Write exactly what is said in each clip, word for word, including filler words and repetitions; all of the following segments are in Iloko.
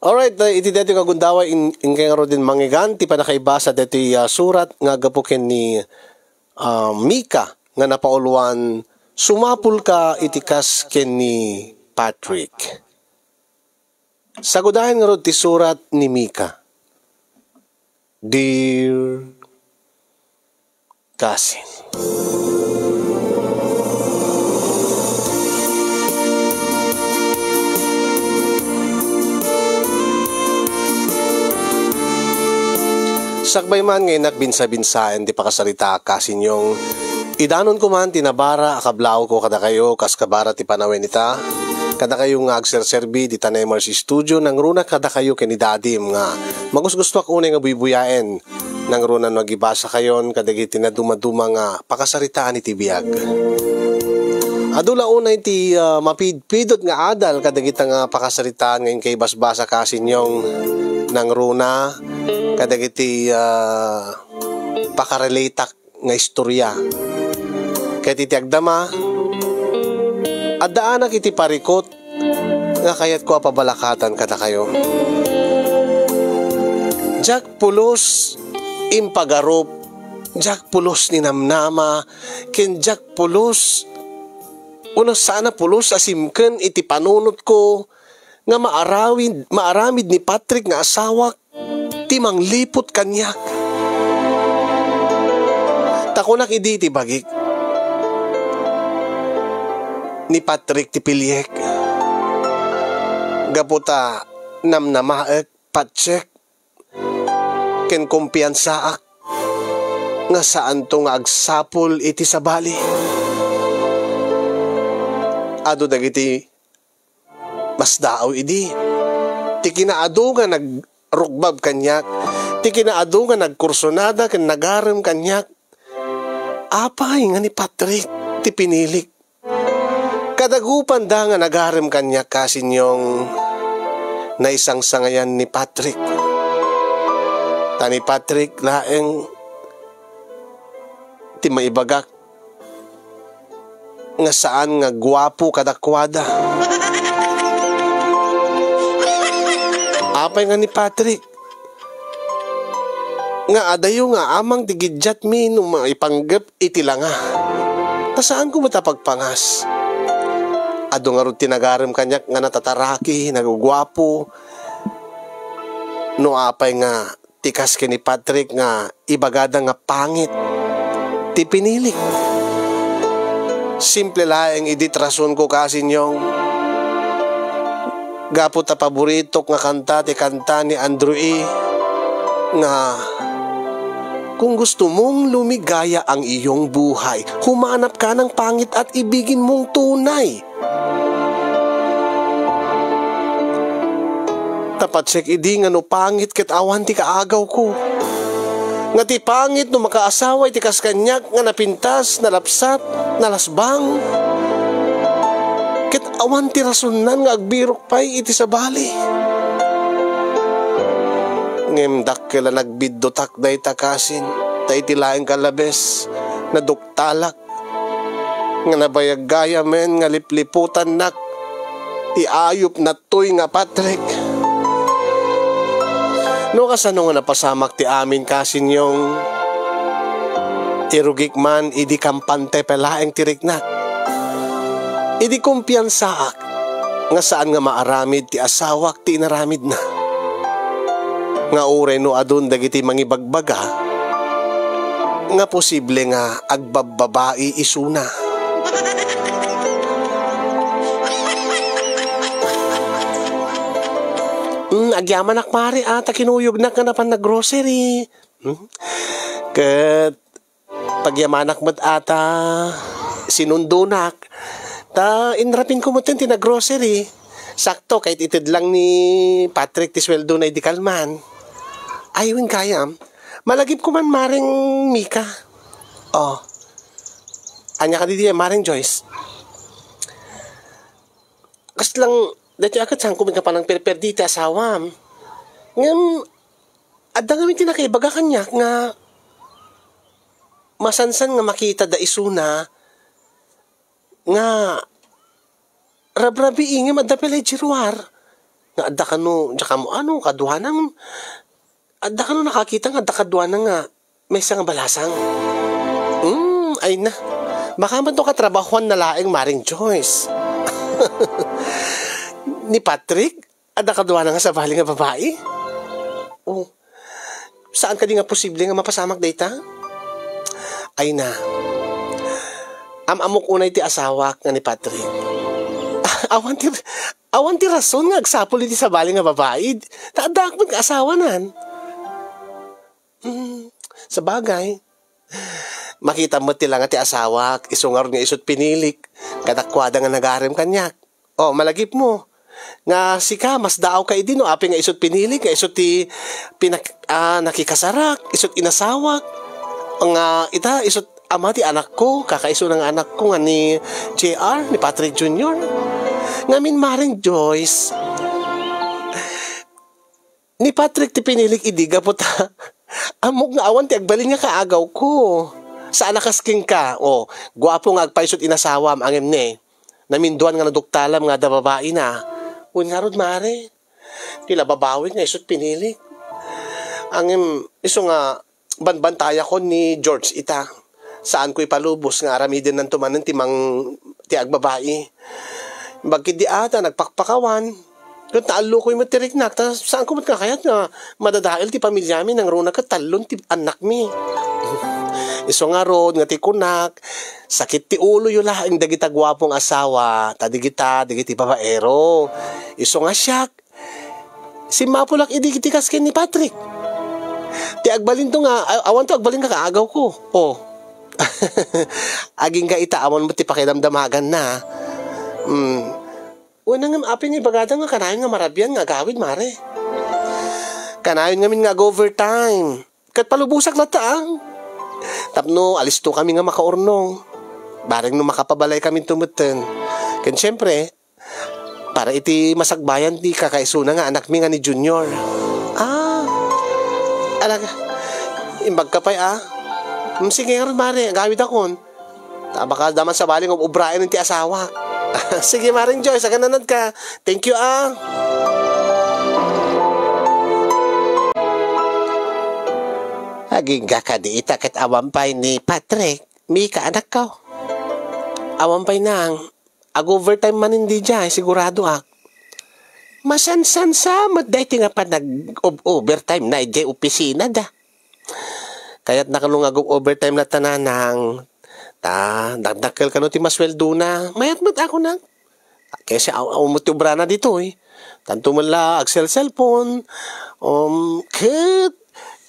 Alright, uh, iti daytoy nga gundaway, in, inkay ngaruden mangngeg ti pannakaibasa daytoy, uh, surat nga gapu ken ni, uh, Mika nga napauluan, "Sumapulka iti kas ken ni Patrick." Sagudayen ngarud ti surat ni Mika. Dear Kasin. Sakbay man nga innak binsa-binsaen ti pakasarita, kasinyong, idanonko man ti nabara a kablawko kadakayo kas kabara ti panawen ita, kadakayo nga agserserbi dita Nemers Studio, nangruna kadakayo ken ni Dadim nga magusgustoak unay nga buybuyaen. Nangruna no agibasakayon kadagiti nadumaduma nga pakasaritaan iti biag. Adu la unay ti, ah, mapidpidot nga adal kadagita nga pakasaritaan nga inkay basbasa, kasinyong, nangruna kadagiti, ah, pakarelatak nga istorya. Ket iti agdama, addaanak iti parikut nga kayatko a pabalakatan kadakayo. Diak pulos impagarup, diak pulos ninamnama, ken diak pulos, wenno saan a pulos a simken iti panunotko nga maarawid, maaramid ni Patrick nga asawak ti mangliput kaniak. Ta kunak idi ti bagik, ni Patrick ti piliek. Gapu ta namnamaek, patsek, ken kumpiansaak nga saanto nga agsapul iti sabali. Adu dagiti masdaaw idi. Ti kinaadu nga nagrukbab kaniak, ti kinaadu nga nagkursunada ken nagarem kaniak, apay nga ni Patrick ti pinilik. Kadagupanda nga nagarem kaniak, kasinyong, naisangsangayan ni Patrick. Ta ni Patrick laeng ti maibagak nga saan nga guapo kadakuada. Apay nga ni Patrick nga adayo nga amang ti giddiatmi no maipanggep iti langa. Ta saanko met a pagpangas. Adu ngarud ti nagarem kaniak nga natataraki, naguguapo. No apay nga ti kas ken ni Patrick nga ibagada nga pangit ti pinilik. Simple laeng idi ti rasonko, kasinyong. Gapu ta paboritok nga kanta ti kanta ni Andrew E nga, "Kung gusto mong lumigaya ang iyong buhay, humanap ka ng pangit at ibigin mong tunay." Ta patsek idi nga no pangit ket awan ti kaagawko. Nga ti pangit no makaasawa iti kas kaniak nga napintas, nalapsat, nalasbang. Ket awan ti rasonnan nga agbirok pay iti sabali. Ngem dakkel a nagbiddutak dayta, kasin, ta iti laeng kalabes, naduktalak nga nabayag gayamen nga lipliputannak ti ayupna toy nga Patrick. No kasano nga napasamak ti amin, kasinyong, irugik man idi kampante pay laeng ti riknak. Idi kumpiansaak nga saan nga maaramid ti asawak ti inaramidna. Nga uray no adun dagiti mangibagbaga nga posible nga agbabbabai isuna. Mm, agyamanak, pare, a, ta kinuyognak nga napan nag-grocery. Hmm? Ket pagyamanak met a ta sinundonak. Ta inrapinko met ti nag-grocery. Sakto, ket ited lang ni Patrick ti sueldona idi kalman. Ay, wen gayam. Malagipko man, Mareng Mika. Oh. Ania kadi diay, Mareng Joyce? Kasla, daytoy a ket saanko met nga panangperperdi iti asawam. Ngem, adda ngamin ti nakaibaga kaniak nga masansan nga makitada isuna nga rabrabii ngem adda pay la idiay ruar. nga adda kano, diak ammo, ano, kaduana nga, adda kano nakakita nga adda kaduana nga maysa nga balasang? Hmm, ay na. Baka man to katrabahuan na laeng, Maring Joyce. Ni Patrick, adda kaduana nga sabali nga babai? Oh, saan kadi nga posible nga mapasamak dayta? Ay na. Am-amok unay ti asawak nga ni Patrick. Awan ti, awan ti rason nga agsapul iti sabali nga babai. Ta addaak met nga asawanan. Hmm, sabagay. Makita met ti langa ti asawak, isu ngarud nga isut pinilik. Kadakuada nga nagarem kaniak. Oh, malagipmo. Nga sika, mas daaw ka idi no apay nga isut pinilik, nga isut ti pinak-, ah, nakikasarak, isut inasawak. Nga ita, isut ama ti anakko, kakaisuna nga anakko nga ni J R, ni Patrick Junior. Ngamin, Maring Joyce, ni Patrick ti pinilik idi gapu ta ammok nga awan ti agbalin nga kaagawko. Saan a kas kenka, o, guapo nga agpaisut inasawam, ngem ne, naminduan nga naduktalam nga adda babaina. Wen ngarud, Mare, ti la babawi nga isut pinilik. Ngem isu nga banbantayakon ni George ita. Saanko ipalubos nga aramidennanto manen ti mang-, ti agbabai. Imbag ketdi a ta nagpakpakawan. Ket naallokoy met ti riknak, ta saanko met nga kayat nga madadael ti pamilyami, nangruna ket tallon ti annakmi. Isu ngarud nga ti kunak, sakit ti uloyo laeng dagita guapo nga asawa, ta digita, dagiti babaero. Isu nga siak, simmapulak idi iti kas ken ni Patrick. Ti agbalinto nga, a-, awanto agbalin nga kaagawko. Oh. Agingga ita, awan met ti pakidamdamaganna. Hmm. Wen ngem apay nga ibagada nga kanayon nga marabian nga agawid, Mare? Kanayon ngamin nga ag-overtime. Ket palubosak latta, ah. Tapno alisto kami nga makaurnong. Bareng no makapabalay kami tumeten. Ken siempre, para iti masagbayan ti kakaisuna nga anakmi nga ni Junior. Ah, alaga, imbag ka pay, ah. Hmm, sige, ngarud, Mare, agawid akon. Ta baka adda man sabali nga ob-obraen ti asawak. Sige, Maring Joyce, agananad ka. Thank you, ah. Agingga kadi ita ket awan pay ni Patrick, Mika, anakko. Awan pay nang ag-overtime manen diay, siguradoak. Masansan sa met daytoy nga panag-overtime na idiay opisina da. Kayatna kano nga ag-overtime latta, nanang. Ta, dakdakkel kano ti masweldona. Mayat met ako nang. Kaysa aw-, aw met ti obrana ditoy. Tanto met la agsel-cellphone. Um, ket,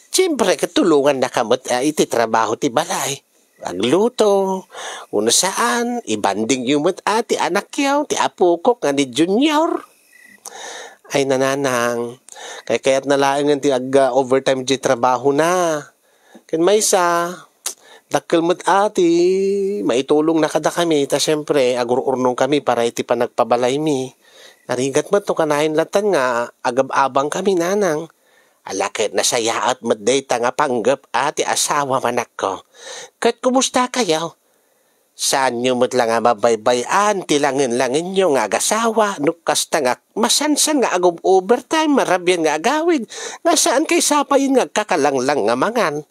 siyempre, ket tulongannaka met, ah, iti trabaho ti balay. Agluto, wenno saan, i-bonding yo met, ah, ti anakyo, ti apokok nga ni Junior. Ay, nanang, kaykayatna laengen ti ag-, ah, overtime diay trabahona. Ken maysa, dakkel met, ah, ti maitulongna kadakami, ta siempre, agur-urnongkami para iti panagpabalaymi. Narigat met no kanayon lattan nga agab-abangkami, nanang. Ala ket nasayaat met dayta nga panggep a ti asawam, anakko. Ket kumustakayo? Saanyo met la nga mabaybay-an ti langen-langenyo nga agasawa no kasta nga masansan nga agub-overtime, marabian nga agawid, nga saan kay sapayen nga agkakalanglang nga mangan?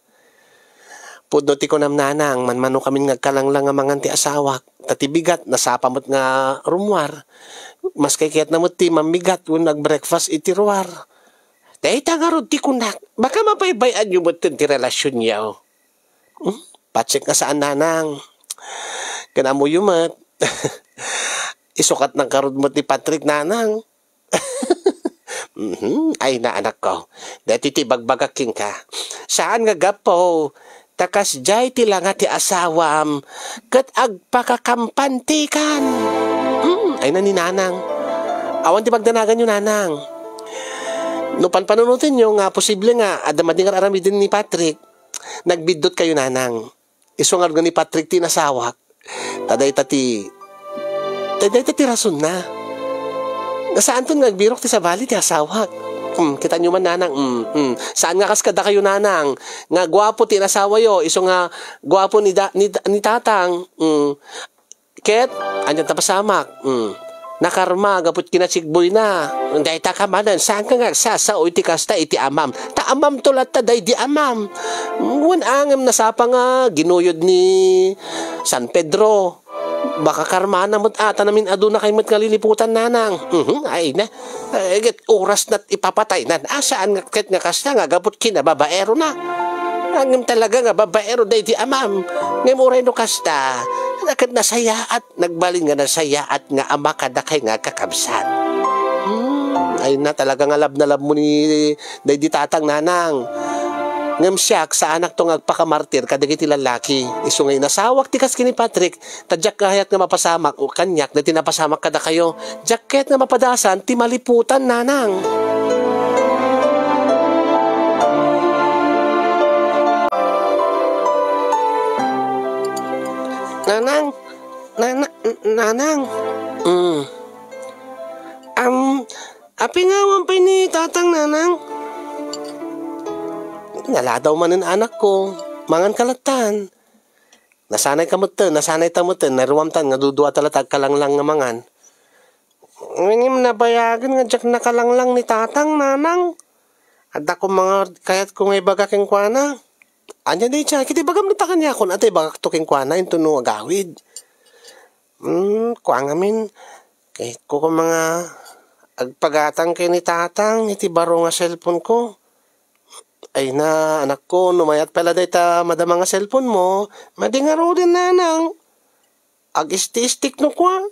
Pudno ti kunam, nanang, manmanokamin nga agkalanglang nga mangan ti asawak, ta ti bigat, nasapa met nga rummuar. Maski kayatna met ti mammigat wenno ag-breakfast iti ruar. Dayta ngarud ti kunak, baka mabaybay-anyo metten ti relasionyo. Hmm? Patsek nga saan, nanang. Ken ammoyo met. Isukatnak ngarud met ni Patrick, nanang. Mhm, ay na, anakko. Daytoy ti ibagbagak kenka. Saan nga gapu, ta kasdiay ti langa ti asawam, ket agpakakampantikan. Hmm, ay na ni nanang. Awan ti pagdanaganyo, nanang. No panpanunotenyo nga posible nga adda madi nga aramiden ni Patrick, nagbiddutkayo, nanang. Isu ngarud nga ni Patrick ti inasawak. Ta dayta ti, ta dayta ti rasonna. Nga saanton nga agbirok ti sabali ti asawak. Hmm, kitanyo man, nanang, hmm, hmm. Saan nga kas kadakayo, nanang, nga guapo ti inasawayo, isu nga guapo ni da-, ni, ni tatang, hmm. Ket, ania ti napasamak? Hmm. Nakarma gapu iti kinachikboyna. Dayta ka manen, saanka nga agsasao iti kasta iti amam. Ta amamto latta daydi amam. Wen a ngem nasapa nga ginuyod ni San Pedro. Baka karmana met ata namin aduna kay met nga liliputan, nanang. Mhm, ay na. Ay, ket oras na ipapatay na. Ah, saan nga ket nga kasta nga gapu iti kinababaero na. Ngem talaga nga babaero daydi amam. Ngem uray no kasta, ket nasayaat, nagbalin nga nasayaat nga ama kadakay nga kakabsat. Hmm, ay na talaga nga love na love mo ni daydi tatang, nanang. Ngem siak, saanakto nga agpakamartir kadagiti lallaki. Isu nga inasawak ti kas ken ni Patrick, ta diak kayat nga mapasamak o kaniak daydi napasamak kadakayo. Diak kayat nga mapadasan ti maliputan, nanang. Nanang, nana-, nanang. Mm. Am, apingawan pay ni tatang, nanang? Naladaw manen, anakko. Mangan ka lattan. Nasanay ka metten, nasanay ta metten, naruamtan nga dudua ta latta agkalanglang nga mangan. Ngem nabayagen nga diak nakalanglang ni tatang, nanang. Adda ko mga kayat ko nga ibaga kenkuana. Ania dayta, ket ibagam ta kaniakon, adda ibagakto kenkuana, intono agawid. Hmm, kua ngamin, kayat ko koma nga agpagatang ken ni tatang iti baro nga cellphone ko. Ay na, anakko, no mayat pay la dayta madama nga cellphone mo, madi ngaruden, nanang. Ag-isti-istik no kua.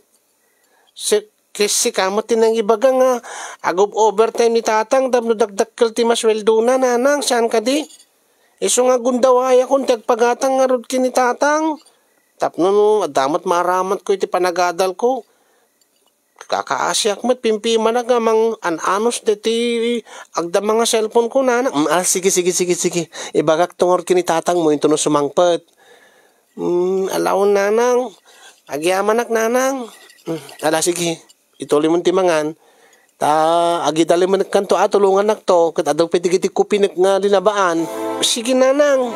Si, kes sika met ti nangibaga nga agob-overtime ni tatang tapno dakdakkel ti masueldona, nanang, saan kadi? Isu nga gundawayakon ti agpagatang ngarud ken ni tatang. Tapno no adda met maaramidko iti panagadalko. Kakaasiak met, pimpimanak nga mang-an-anos deti agdama nga cellphone ko, nanang. Mm, ah, sige, sige, sige, sige. Ibagakto ngarud ken ni tatang mo intono sumangpet. Mm, alaon, nanang. Agyamanak, nanang. Mm, ala, sige. Ituloy mo ti mangan. Ta, agidalimenekkanto a tulongannakto, ket adu pay dagiti kupinek nga linabaan. Sige, nanang.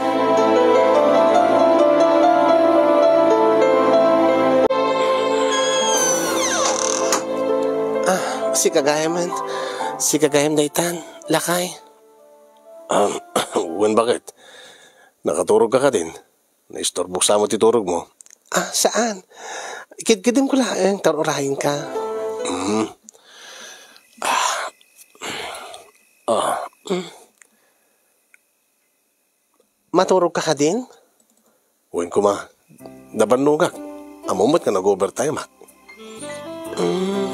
Ah, sika gayam, sika gayam daytan, lakay. Um, wen, baket? Nakaturog ka kadin? Naistorbok sa mo ti turog mo? Ah, saan? Kidkidim ko laeng, ta urayen ka. Mm. Ah. Ah. Mm. Maturog ka kadin? Wen koma, nabannogak. Ammom met nga nag-overtime-ak. Mm.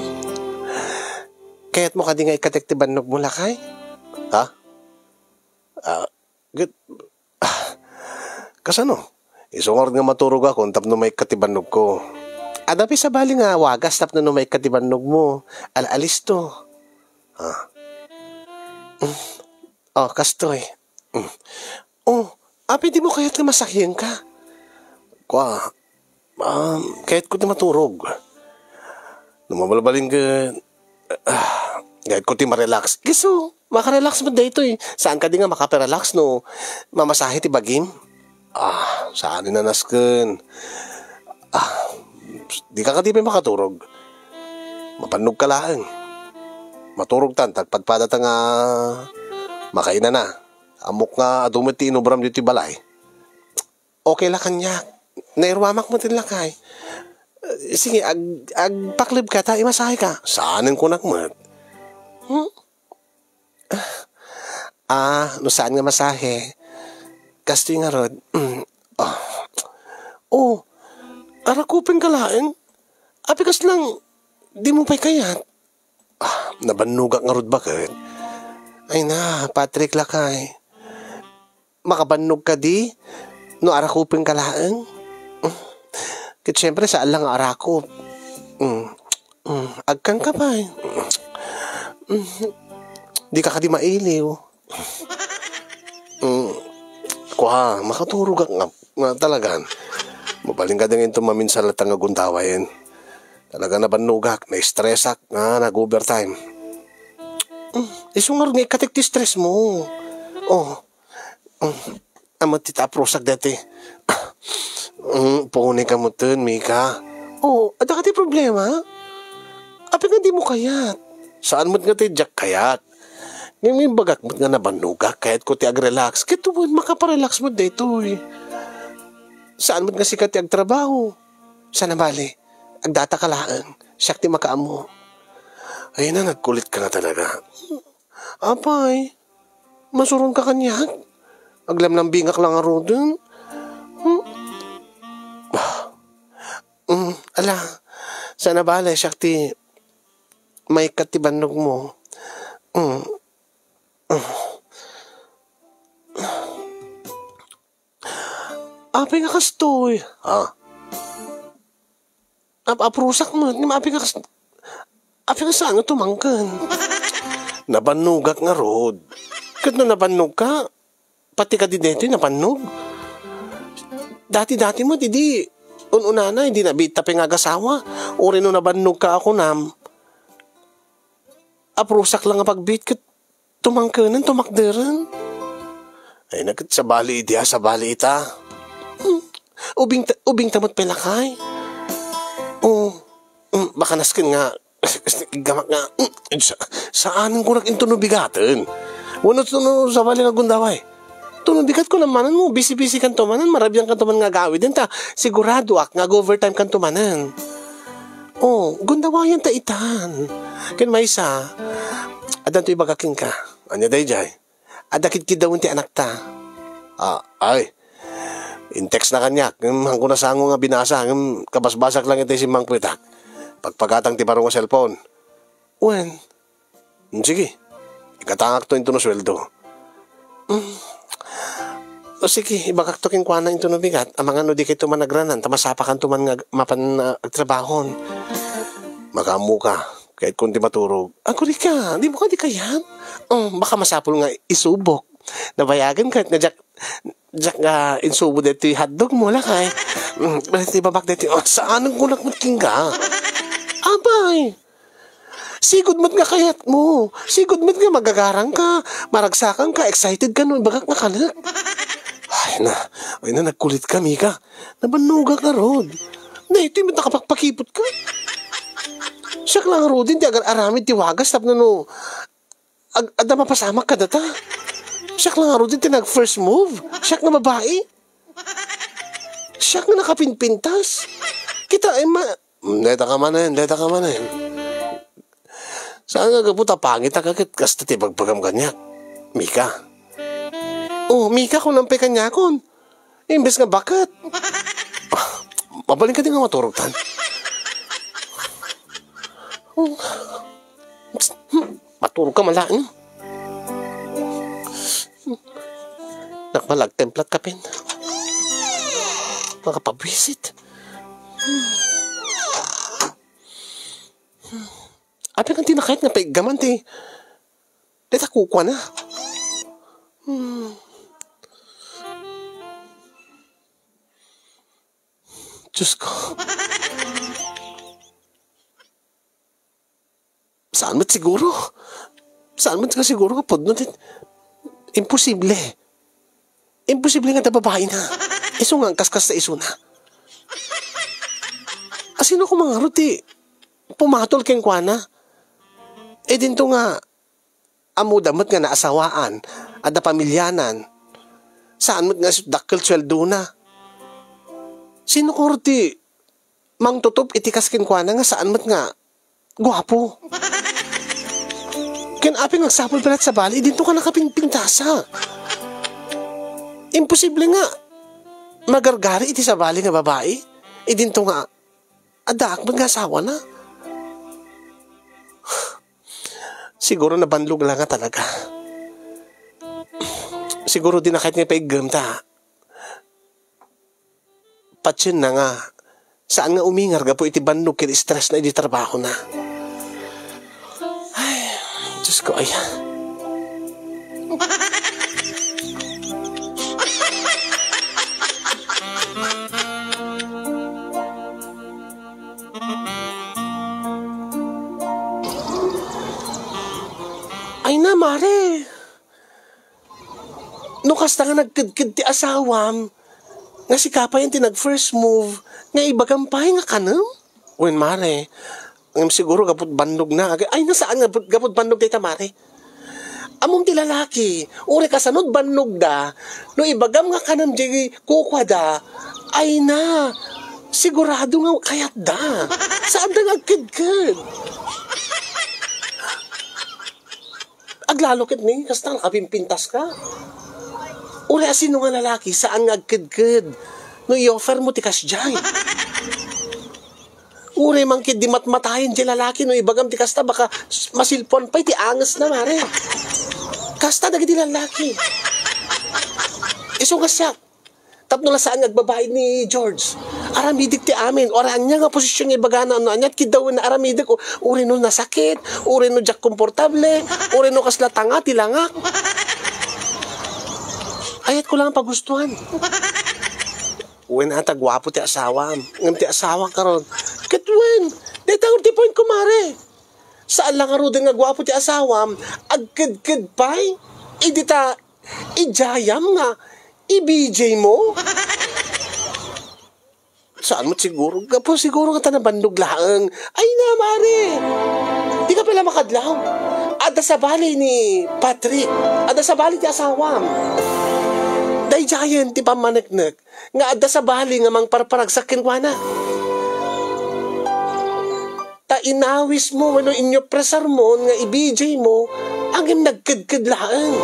Kayatmo kadi nga ikkatek ti bannog mo, lakay? Ha? Ah, ket, ah, kasano? Isu ngarud nga maturogakon tapno maikkat ti bannogko. Adda pay sabali nga wagas tapno no maikkat ti bannogmo, al-alisto. Ah. Mm. Oh, kastoy. Mm. Oh, apay dimo kayat nga masahienka? Kua, um, kayatko ti maturog. No mabalbalin ket, ah, kayatko ti ma-relax. Isu, maka-relax met daytoy. Saan kadi nga makaparelax no mamasahe ti bagim? Ah, saan ni nanasken. Ah, dika kadi pay makaturog. Mabannog ka laeng. Maturogtan, ta agpadpadata nga makainana. Ammok nga adu met ti inobram ditoy balay. Okay la kaniak. Nairuamak met ti lakay. Eh, sige, ag-, agpaklibka ta imasaheka. Saanen kunak met. Hmm? Ah, no saan nga masahe, kastoy ngarud. Mm. Ah. Oh, arakupenka laeng. Apay kasla, dimo pay kayat? Ah, nabannogak ngarud baket. Ay na, Patrick, lakay. Makabannog kadi no arakupenka laeng? Ket siempre, saan la nga arakop. Mm. Mm. Agkanka pay. Mm. Dika kadi mailiw. Mm. Kua, makaturogak nga, nga talagan. Mabalin kadi nga inton maminsan latta nga agundawayen. Talaga nabannogak, na-stressak, nga nag-overtime. Mm. Isu ngarud nga ikkatek ti stress mo. Oh. Mm, amet ti taprosak dati. Mm, puonek ka metten, Mika. Oh, adda kadi problema? Apay nga dimo kayat? Saan met nga ti diak kayat. Ngem imbagak met nga nabannogak, kayatko ti agrelax. Ket wen, makaparelax met daytoy. Saan met nga sika ti agtrabaho. Sana bale, agdata ka laeng. Siak ti makaammo. Ay na, nagkulit ka nga talaga. Apay, masuron ka kaniak? Aglamlambingak lang ngaruden. Hmm? Ah. Mm, ala, sana bale, siak ti maikkat ti bannogmo. Mm. Mm. Apay nga kastoy? Ha? Ap-, aprusak met, ngem apay nga kas-, apay nga saan nga tumangken? Nabannogak ngarud. Ket no nabannogka, pati kadi daytoy nabannog. Dati-dati met, idi un-unana, idi nabiit ta pay nga agasawa. Uray no nabannogka a kunam, aprusak lang nga pagbiit ket tumangkenen, tumakderen. Ay, na ket sabali idi, a, sabali ita. Hmm. Ubing ta, ubing ta met pay lakay. Oh, hmm, baka nasken nga, iggamak nga, hmm, sa, saanen ko nag-intuno bigaten. Wano tuno sabali nga gundaway. Tuno bigat ko naman mo, busy-busy kanto manen, marabian kanto man nga agawid, ta siguradoak nga overtime kanto manen. Oh, gundawayan ta itan. Ken maysa, addan to ibagak kenka. Ania daydiay? Adda kidkiddawen ti anakta. Ah, ay. In-text na kaniak, ngem haanko nasango nga binasa, ngem kabasbasak lang itay simmangpetak. Pagpagatang ti baro nga cellphone. Wen. Hmm, sige. Igatangakto intono sueldo. Hmm. O sige, ibagakto kenkuana intono bigat, amangan no dikayto man agranan, ta masapakanto man nga ag-, mapan, ah, agtrabahon. Makaammo ka, kayatko ti maturog. Agurika, dimo kadi kayat? Oh, baka masapul nga isubok. Nabayagen ket nga diak, diak nga insubo daytoy hotdog mo, lakay. Mm, ti babak daytoy, oh, saan ang kunak met kenka? Abay! Sigud met nga kayatmo. Sigud met nga magagarangka, maragsakanka, excited ka no ibagak nga kanek. Ay na, ay na, nagkulit ka, Mika. Nabannogak ngarud. Daytoy met nakapakpakipotka. Siak lang ngaruden ti agar-aramid ti wagas tapno no ag-, adda mapasamak kadata. Siak lang ngaruden ti nag-first move. Siak nga babai. Siak nga nakapinpintas. Kita, ay ma-, deta ka manen, deta ka manen. Saan nga gapu ta pangit a kakit kasta ti bagbagam kaniak? Mika. Oh, Mika, kunam pay kaniakon. Imbes nga baket. Ah, mabalin ka di nga maturog tan. Oh. Maturog ka man laeng. Nakmalagtemplat ka pin. Makapabwisit. Apay nga di nakayat nga paiggaman ti, deta kukuana. Hmm. Diyos ko. Saan met siguro? Saan met nga siguro nga pudno ti, imposible. Imposible nga adda babaina. Isu nga agkaskas ta isuna. A, sino koma ngarud ti pumatol kenkuana? E dinto nga, ammoda met nga naasawaan, adda pamilianan. Saan met nga su-, dakkel sueldona. Sino koma ngarud ti mangtutop iti kas kenkuana nga saan met nga guapo. Ken apay nga agsapul pay latta sabali, idinto ka nakapingpingtasa. Imposible nga magargari iti sabali nga babai, idinto nga addaak met nga asawana. Siguro nabanlog la nga talaga. Siguro di na kayat nga paiggem ta. Patienna nga, saan nga umingar gapu iti bannog ken stress na iti trabahona. Ay, Diyos ko, ay. Ay na, mare. No kasta nga nagkedked ti asawam, nga sika pay ti nag-first move, nga ibagam pay nga kanem? Wen, mare, Ngem siguro gapud bannogna. Ay, nasaan nga gapud, gapud bannog dayta, mare? Ammom ti lalaki, uray kasano't bannogda, no ibagam nga kanem diay kukuada, ay na, sigurado nga kayatda. Saanda nga agkedked. Aglalo ket ni, kasta nakapimpintas ka. Uray asino nga lalaki, saan nga agkedked. No i-offer mo ti kasdiay. Uray man ket di matmatayen diay lalaki, no ibagam ti kasta, baka s-, masilpuan pay ti angesna, mare. Kasta dagiti lalaki. Isu nga siak, tapno la saan nga agbabain ni George. Aramidek ti amin, uray ania nga posisyon nga ibagana, no ania ti kiddawenna, aramidek, u-, uray no nasakit, uray no diak komportable, uray no kasla tanga ti langak. Ayatko lang pagustuhan. Wen, ata guapo ti asawam. Ngem ti asawak karon, ket wen, dayta ti point ko, mare. Saan la ngaruden nga guapo ti asawam, agkedked pay. Idi ta, idiayam nga, i-B J mo? Saan met siguro? Gapu siguro nga ta nabannog laeng. Ay na, mare! Di ka pala makadlaw. Adda sabali ni Patrick. Adda sabali ti asawam. Daydiayen ti pammaneknek nga adda sabali nga mangparparagsak kenkuana. Ta inawis mo wenno inyopresar mo nga i-B J mo, ngem nagkedked laeng.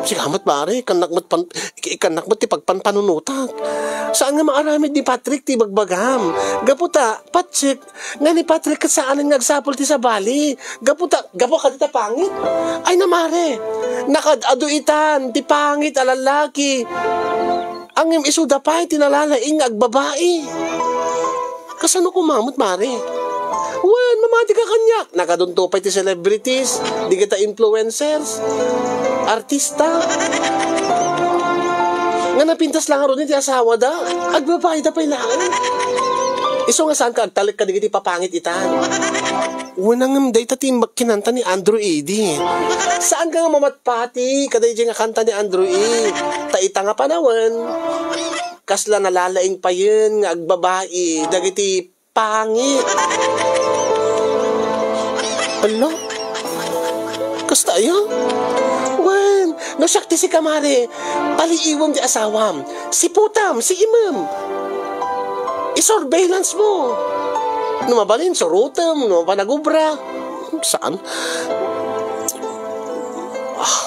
Sika met, pare, ikannak met pan-, ik-, ikannak met ti pagpanpanunotak. Saan nga maaramid ni Patrick ti ibagbagam. Gapu ta, patsek, nga ni Patrick ket saanen nga agsapul ti sabali. Gapu ta, gapu kadi ta pangit. Ay na, mare, nakaad-adu itan ti pangit a lalaki. Ngem isuda pay ti nalalaing nga agbabai. Kasano koma met, mare? Wen, mamati ka kaniak. Nakadunto pay ti celebrities, dagita influencers, artista. Nga napintas la ngaruden ti asawada, agbabaida pay laeng. Isu nga saan ka agtalek kadagiti papangit itan. Wen, ngem dayta ti imbag kinanta ni Andrew Ede. Saan ka nga mamatpati kadaydiay nga kanta ni Andrew E? Ta ita nga panawen, kasla nalalaing payen nga agbabai dagiti pangit. Ala? Kasta aya? Wen, no siak ti sika, mare, paliiwem ti asawam. Siputam, siimem. I-surveillance mo. No mabalin, surotem, no panagubra. Saan? Ah,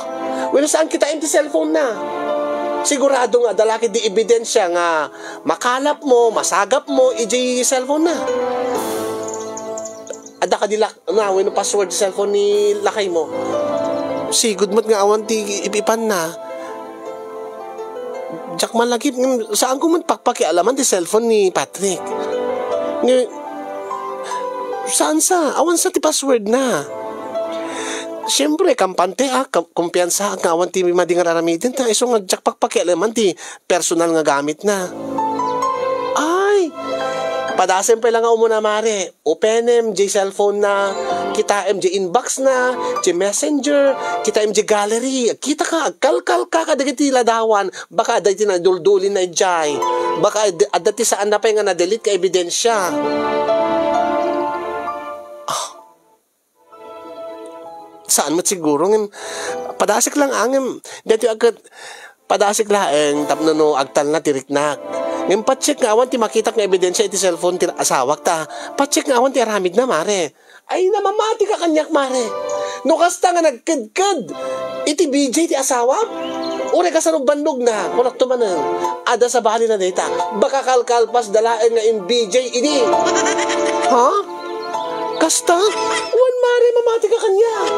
wen, saan kitaem ti cellphone na? Sigurado nga adda la ketdi ebidensia nga makalap mo, masagap mo, idiay cellphone na. Adda kadi lak-, na, wenno password ti cellphone ni lakay mo. Sigud met nga awan ti ip-ipan na. Diak malagip, ngem saan ko met pakpakialaman ti cellphone ni Patrick. Nge-, saan sa? Awan sa ti password na. Siyempre, kampante, ah, kam-, kumpiyansa nga awan ti madi nga aramiden, ta isu nga diak pakpakialaman ti personal nga gamit na. Ay! Padasem pay la nga umuna, mare. Openem diay cellphone na, kitaem diay inbox na, diay messenger, kitaem diay gallery. Kita ka, agkalkal ka kadagiti ladawan, baka adda ti naduldulin na idiay. Baka ad-, adda ti saan na pay nga na-delete nga ebidensia. Ah. Saan met siguro, ngem padasek lang, ah, ngem daytoy a ket padasek laeng tapno no agtalna ti riknak. Ngem patsek nga awan ti makitak nga ebidensia iti cellphone ti asawak ta. Patsek nga awan ti aramidna, mare. Ay, namamati ka kaniak, mare. No kasta nga nagkedked iti B J ti asawam, uray kasano bannogna, kunakto manen. Adda sabali na dayta. Baka kalkalpas da laeng nga in-B J idi. Ha? Kasta? Wen, mare, mamati ka kaniak.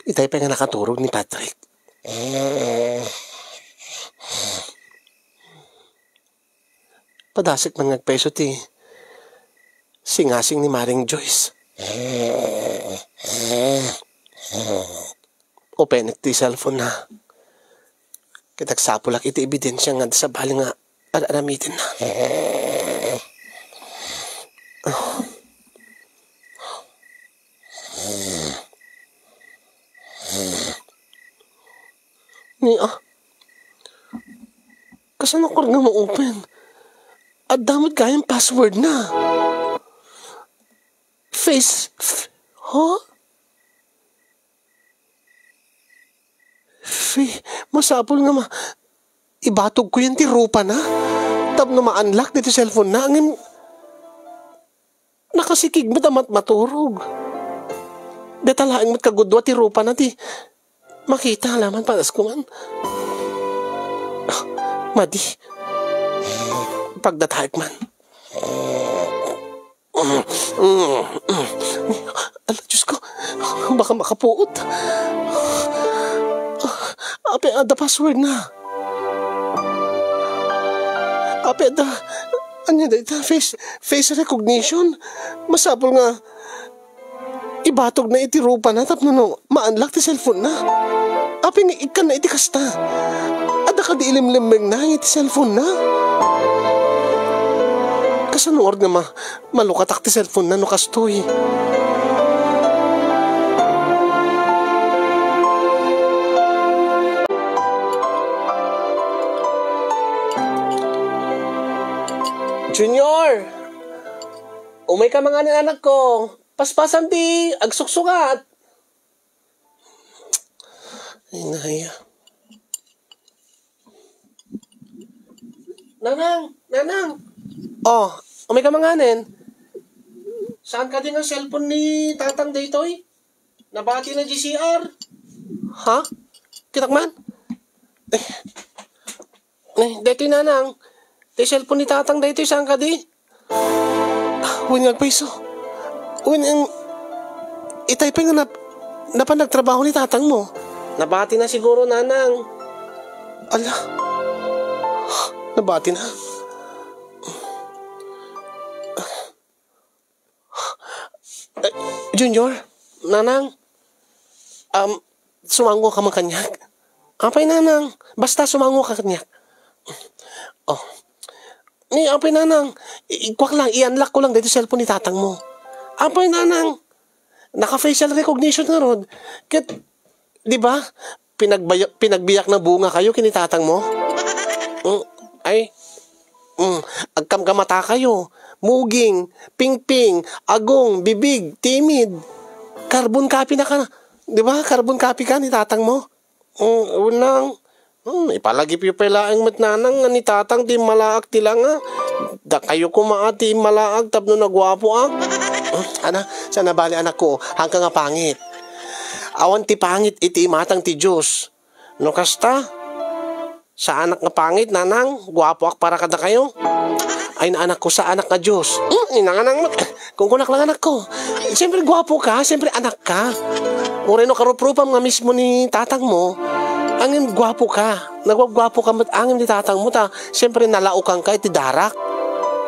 Itay pay nga nakaturog ni Patrick. Padasek man nga agpayso ti singasing ni Maring Joyce. Penek ti cellphone na. Ket agsapulak iti ebidensia nga adda sabali nga ar-aramidenna. Ni, ah, kasano ko nga ma-open? Adda met gayam password na. Face, f-, huh? Fe-, masapul nga ma-, ibatog ko yan ti rupa na. Tapno ma-unlock ditoy cellphone na. Ngem, nakasikig met a mat-, maturog. Deta laeng met kagudua ti rupa na ti makita, alaman padas ko man. Ah, madi. Pagdataek man. Ala, Diyos ko, baka makapuot. Apay adda password na? Apay adda, ania dayta? Face, face recognition? Masapul nga ibatog na iti rupa na tapno no, ma-unlock ti cellphone na. Apay nga ikkan na iti kasta? Adda kadi ilimlimmeng na iti cellphone na? Kasano nga ma-, malukatak ti cellphone na no kastoy? Junior! Umay ka manganen, anak ko. Paspasan ti agsuksukat. Ay, naya. Nanang, nanang. Oh, umay ka manganen. Saan kadi nga cellphone ni tatang daytoy? Nabati na di C R. Ha? Kitak man? Eh, eh, daytoy nanang. Ti cellphone ni tatang daytoy, saan kadi? Wen nga agpayso. Wen, em, itay pay nga nap-, napan nagtrabaho ni tatang mo. Nabati na siguro, nanang. Ala. Nabati na. Eh, Junior, nanang. Um, sumango ka man kaniak. Apay, nanang, basta sumango ka kaniak. Oh. Ni, apay, nanang, i-, ikuak lang, i-unlock ko lang daytoy cellphone ni tatang mo. Apay, nanang, naka-facial recognition ngarud. Ket, di ba, pinagbaya-, pinagbiyak na bunga kayo ken ni tatang mo? Mm, ay, mm, agkamkamata kayo. Muging, pingping, agong, bibig, timid. Carbon copy na ka, di ba? Carbon copy ka ni tatang mo. Mm, unang, mm, ipalagipyo pay laeng met, nanang, nga ni tatang ti immalaak ti langa. Dakayo koma ti immalaak tapno naguapoak. Mm, ana, saan a bale, anakko, haanka nga pangit. Awan ti pangit iti imatang ti Dios. No kasta, saanak nga pangit, nanang, guapoak para kadakayo. Ay, na, anakko, saanak nga Dios. Hmm, inanganang mo. Kunkunak lang, anakko. Siyempre, guapo ka. Siyempre, anak ka. Uray no karuprupam nga mismo ni tatang mo, angin guapo ka. Nagwagwapo ka met angin ni tatang mo, ta, siyempre, nalaokan ka iti darak,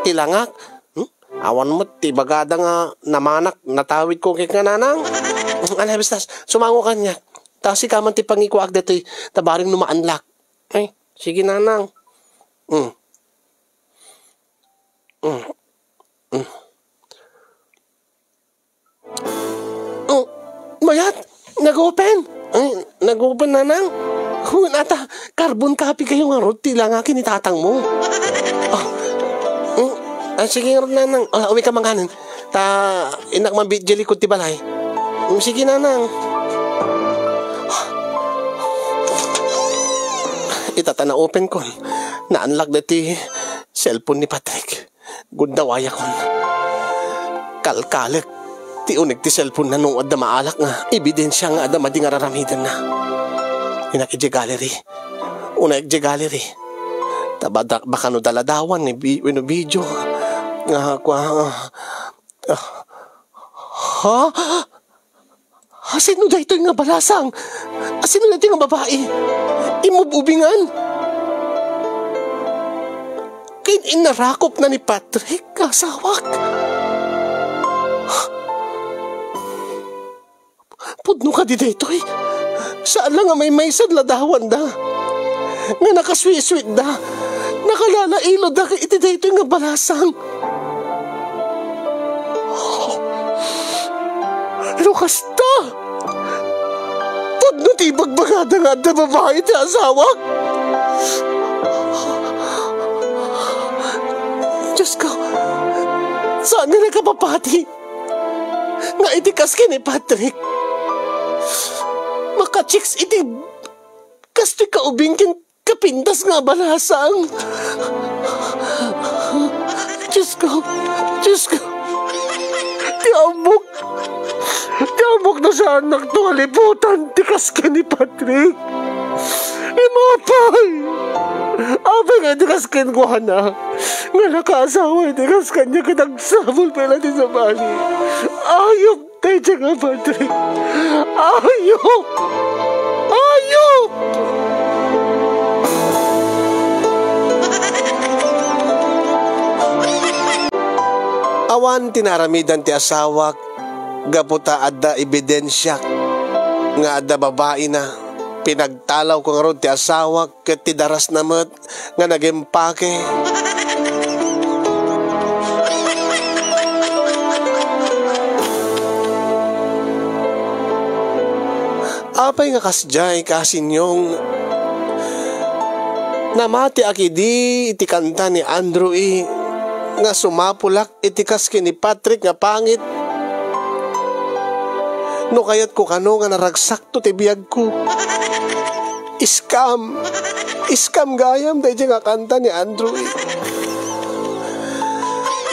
ti langak. Hmm? Awan met ti ibagada nga namanak, natawid ko ket nga nanang. Ala, basta, sumango kaniak. Ta sika man ti pangikuak ditoy, ta bareng no maanlak. Ay, sige, nanang. Mm. Mm. Mm. Oh, mayat! Nag-open! Ay, nag-open, nanang? Hun, ata, carbon copy kayo ngarud, ti langak ni tatang mo. Oh. Mm. Ah, sige ngarud, nanang. Ah, uwi ka manganen. Ta, innak man bitjay likod ti balay. Mm, sige, nanang. Ita ta na-open kon. Naanlak deti cellphone ni Patrick. Gundawayakon. Kalkalek ti uneg ti cellphone na no adda maalak nga ebidensia nga adda madi nga raramidenna. Inak idiay gallery. Unayak idiay gallery. Ta bada-, baka no daladawan ni bi-, wenno video. Nga, kua, ah, ha? Asino daytoy nga balasang? Asino daytoy nga babai? Imub-ubingan? Ken inarakop na ni Patrick nga asawak? Pudno kadi daytoy? Saan la nga maymaysa ti ladawanda, nga nakasuitsuitda, nakalalailodda iti daytoy nga balasang. No kasta, pudno ti ibagbagada nga adda babai ti asawak. Diyos ko, saan nga nakapapati nga iti kas ken ni Patrick, maka-chicks iti kastoy kaubing ken kapintas nga balasang. Diyos ko, Diyos ko, ti ammok, ti ammok no saannakto a liputan ti kas ken ni Patrick. Imapay! Apay nga iti kas kenkuana nga nakaasawa iti kas kaniak ket agsapul pay la ti sabali. Ayok! Daydiay nga Patrick. Ayok! Ayok! Awan ti naaramidan ti asawak gapu ta adda ebidensiak nga adda babaina. Pinagtalawko ngarud ti asawak ket ti darasna met nga nagimpake. Apay nga kasdiay, Kasinyong? Namatiak idi iti kanta ni Andrew E. nga sumapulak iti kas ken ni Patrick nga pangit. No kayatko kano nga naragsakto ti biagko. Scam! Scam gayam daydiay nga kanta ni Andrew E.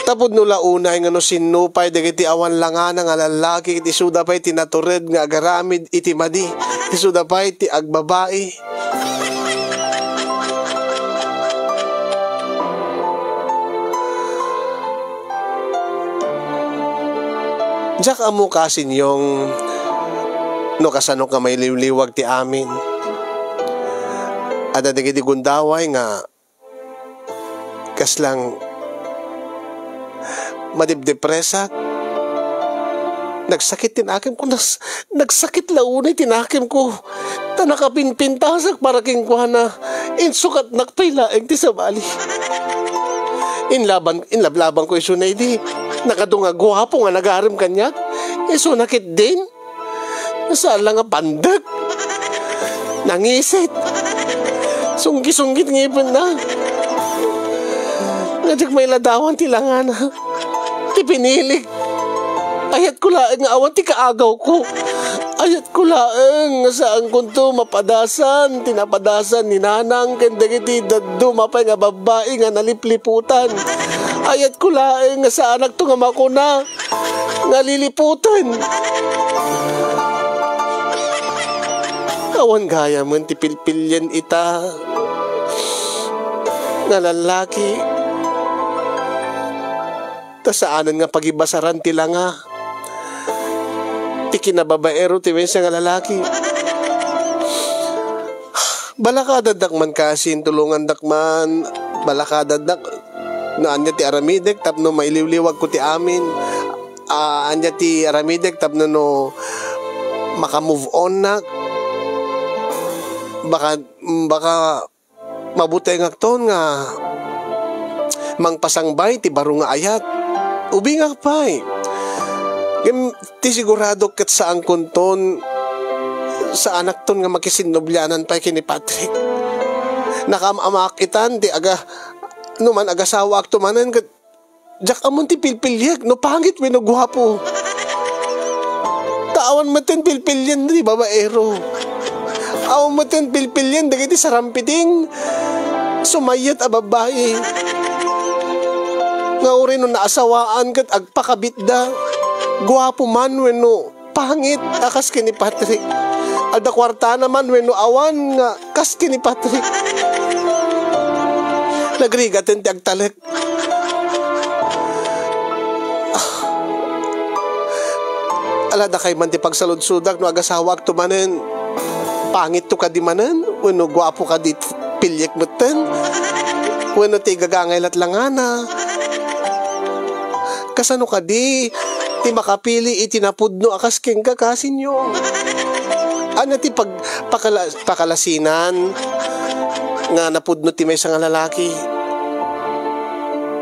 Tapud no la unay nga no sinno pay dagiti awan langana nga lallaki ket isuda pay ti natured nga agaramid iti madi, isuda pay ti agbabai. Diak ammo, Kasinyong, no kasano ka mailiwliwag ti amin. Adda dagiti gundaway nga kaslang madepdepresak. Nagsakit ti nakemko. Nas-, nagsakit la unay ti nakemko. Ta nakapinpintasak para kenkuana. Insukatnak pay laeng ti sabali. Inlaban, inlablabanko isuna idi nakadunga guapo nga nagarem kaniak. Isuna ketdin. Saan la nga pandek. Nangisit. Sunggi-sunggit ngipenna. Nga diak mailadawan ti langana. Ti pinilik. Ayatko laeng nga awan ti kaagawko. Ayatko laeng nga saankonto mapadasan ti napadasan ni Nanang ken dagiti dadduma pay nga babbai nga nalipliputan. Ayatko laeng nga saanakto nga makuna nga liliputan. Awan gayamen ti pilpilien ita nga lallaki. Ta saanen nga pagibasaran ti langa ti kinababaero ti maysa nga lalaki. Balakadadnak man, Kasin, tulongandak man. Balakadadnak no ania ti aramidek tapno mailiwliwagko ti amin. Ah, ania ti aramidek tapno no maka-move on nak. Baka, baka mabutengakton nga mangpasangbay ti baro nga ayat. Ubingak pay. Ngem ti sigurado ket saankonton, saanakton nga makisinnublianan pay ken ni Patrick. Nakaam-amaak itan ti aga-, no man agasawaakto manen ket diak ammon ti pilpiliek no pangit wenno guapo. Ta awan metten pilpilien ti babaero. Awan metten pilpilien dagiti sarampiting sumayet a babbai. Nga uray no naasawaan ket agpakabitda, guapo man wenno pangit a kas ken ni Patrick. Adda kuartana man wenno awan nga kas ken ni Patrick. Nagrigaten ti agtalek. Ala, dakay man ti pagsaludsodak no agasawaakto manen. Pangitto kadi manen? Wenno guapo kadi, piliek metten? Wenno ti igagangay lat langana? Kasano kadi ti makapili iti napudno a kas kenka, Kasinyo? Ania ti pag-, pakala-, pakalasinan nga napudno ti maysa nga lalaki?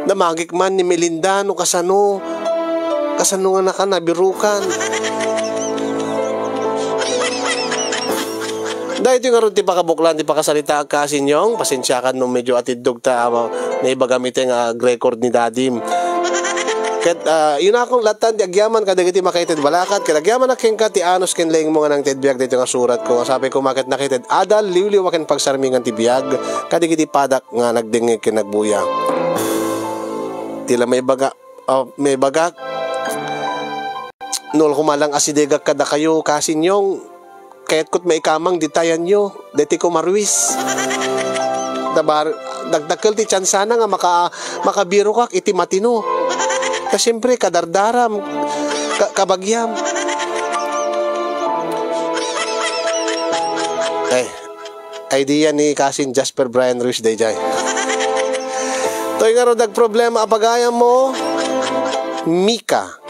Namagik man ni Melinda no kasano, kasano nga nakan nabirukan. Daytoy ngarud ti pakabuklan ti pakasaritaak, Kasinyong. Pasensiakan no medyo atiddog ta, ah, naibagam iti nga ag-record ni Dadim. Ket, ah, inakon lattan ti agyaman kadagiti makaited balakat, ket agyaman a kenka ti anus ken leengmo nga nangted biag daytoy nga suratko. Sapay koma ket nakited adal, liwliwa ken pagsarmingan ti biag kadagiti padak nga nagdengngeg ken nagbuya. Ti la maibaga, ah, maibagak, no koma lang asidegak kadakayo, Kasinyong, kayatko't maikamang detayanyo, deti koma Ruiz. Dabar-, dagdakkel ti tiyansana nga maka-, makabirokak iti matino. Ta siempre, kadardaram, ka-, kabagiam. Eh, idea ni Kasin Jasper Brian Ruiz dayjay. Toy ngarud agproblema a pagayammo, Mika.